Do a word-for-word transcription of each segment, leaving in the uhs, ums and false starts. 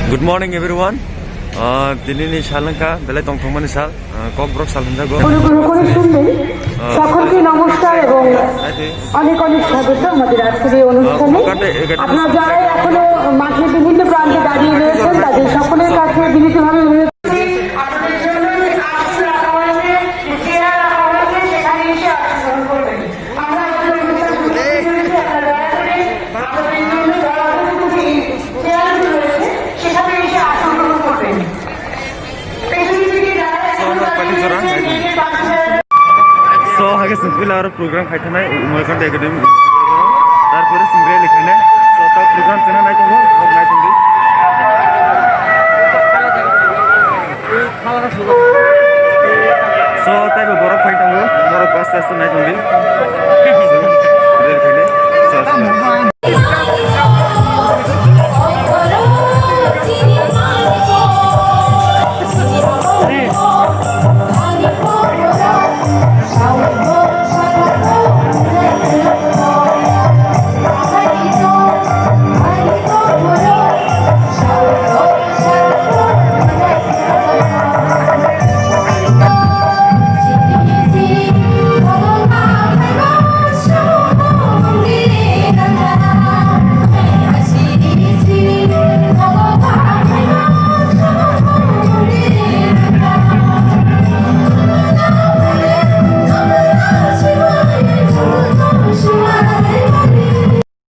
Good morning, everyone. Ah, tini ni sal wngkha belai tongthokmani sal, ah, Kokborok sal hinjago. অনুগ্রহ করে শুনবেন। সকলকে নমস্কার এবং অনেক অনেক স্বাগত আমাদের আজকের এই অনুষ্ঠানে। আপনারা যারা এখনো মাঠের বিভিন্ন প্রান্তে দাঁড়িয়ে রয়েছেন, তাদের সকলের কাছে বিনীতভাবে অনুরোধ। আপনাদের জন্য আসন রাখা হয়েছে, চেয়ার রাখা হয়েছে, সেখানে এসে আসন গ্রহণ করবেন। আমরা আমাদের অনুষ্ঠান শুরু করতে চলেছি, আপনারা দয়া করে আমাদের জন্য যারা উপস্থিত এই চেয়ারগুলো রয়েছে, সেখানে এসে আসন গ্রহণ করবেন। পেছন থেকে যারা এখনো দাঁড়িয়ে রয়েছেন, নিজের পাশে So, hake sengkila aro program khai thanai, Umayakanta Academy. Tarpore sengkila likhainai. So, ta program chana nai tongo, nai tongdi. So, taibo borok phai tongo, borok aste aste nai tongdi. So, rel khainai. So, so.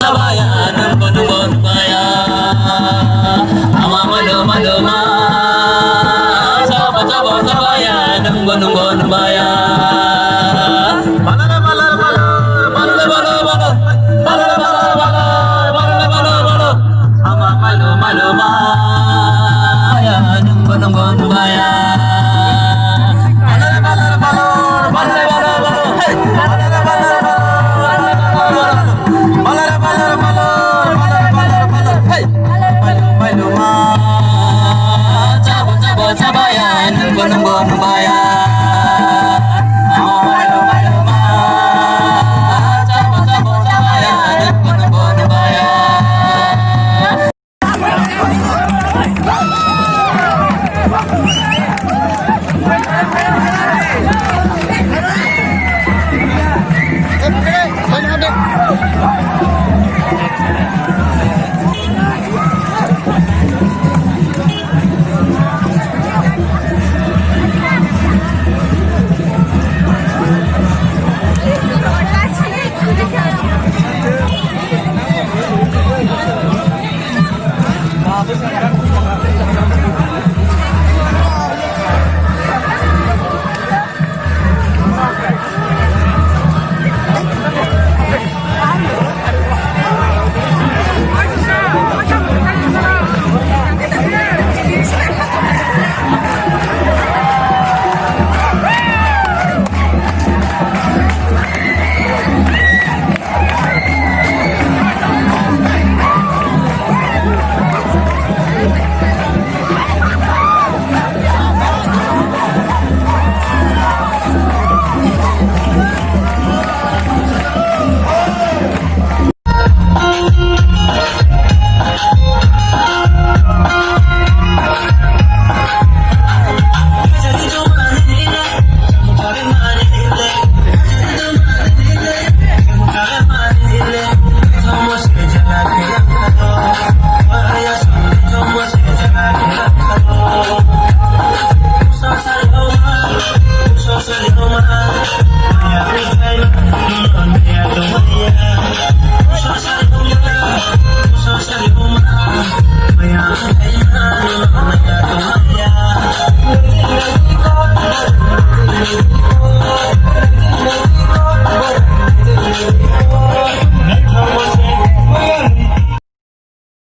Sabaya nunggu nunggu nubaya. Ama malu malu ma. Saba saba sabaya nunggu nunggu nubaya. Balala balala balala balala balala balala balala balala balala balala balala. Ama malu malu ma. Ya nunggu nunggu nubaya.